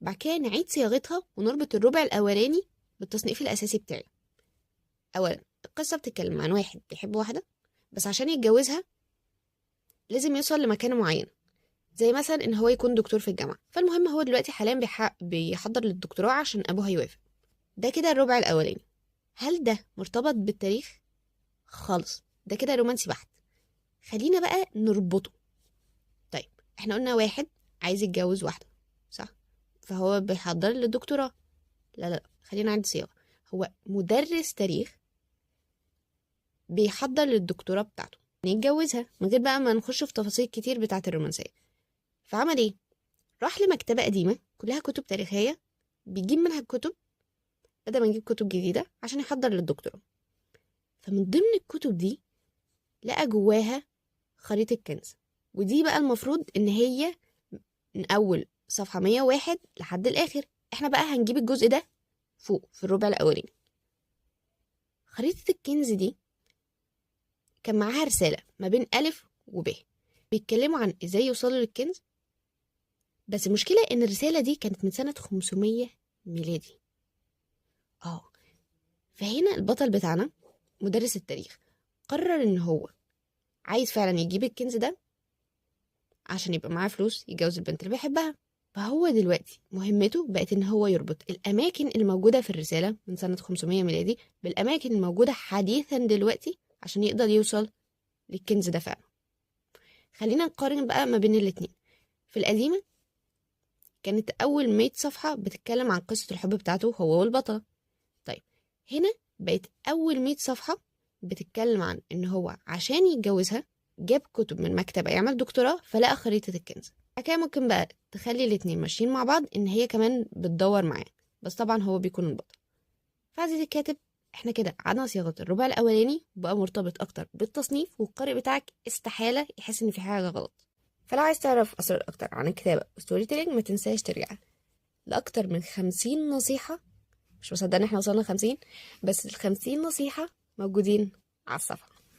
بعد كده نعيد صياغتها ونربط الربع الأولاني بالتصنيف الأساسي بتاعي. أولا القصة بتتكلم عن واحد بيحب واحدة، بس عشان يتجوزها لازم يوصل لمكانة معينة، زي مثلا إن هو يكون دكتور في الجامعة. فالمهم هو دلوقتي حاليا بيحضر للدكتوراه عشان أبوه هيوافق. ده كده الربع الأولاني. هل ده مرتبط بالتاريخ؟ خالص، ده كده رومانسي بحت. خلينا بقى نربطه. طيب احنا قلنا واحد عايز يتجوز واحدة، صح؟ فهو بيحضر للدكتوراه. لا لا، خلينا عند صياغة. هو مدرس تاريخ بيحضر للدكتوراه بتاعته يتجوزها، من غير بقى ما نخش في تفاصيل كتير بتاعة الرومانسية. فعمل ايه؟ راح لمكتبة قديمة كلها كتب تاريخية، بيجيب منها الكتب بدل ما نجيب كتب جديدة عشان يحضر للدكتوراه. فمن ضمن الكتب دي لقى جواها خريطة كنز، ودي بقى المفروض ان هي من اول صفحة 101 لحد الاخر. احنا بقى هنجيب الجزء ده فوق في الربع الاولاني. خريطة الكنز دي كان معاها رسالة ما بين ألف وب، بيتكلموا عن ازاي يوصلوا للكنز. بس المشكلة ان الرسالة دي كانت من سنة 500 ميلادي. فهنا البطل بتاعنا مدرس التاريخ قرر ان هو عايز فعلا يجيب الكنز ده عشان يبقى معاه فلوس يتجوز البنت اللي بيحبها. فهو دلوقتي مهمته بقت ان هو يربط الاماكن الموجودة في الرسالة من سنة 500 ميلادي بالاماكن الموجودة حديثا دلوقتي عشان يقدر يوصل للكنز ده فعلا. خلينا نقارن بقى ما بين الاتنين. في القديمة كانت أول 100 صفحة بتتكلم عن قصة الحب بتاعته هو والبطلة. طيب هنا بقت أول 100 صفحة بتتكلم عن إن هو عشان يتجوزها جاب كتب من مكتبة يعمل دكتوراه فلقى خريطة الكنز. حكاية ممكن بقى تخلي الاتنين ماشيين مع بعض إن هي كمان بتدور معاه، بس طبعا هو بيكون البطل. فعزيزي الكاتب احنا كده عدنا صياغة الربع الأولاني بقى مرتبط أكتر بالتصنيف، والقارئ بتاعك استحالة يحس إن في حاجة غلط. فلو عايز تعرف أسرار أكتر عن الكتابة و storytelling ما تنساش ترجع لأكتر من 50 نصيحة. مش مصدقة إن احنا وصلنا 50، بس ال50 نصيحة موجودين على الصفحة.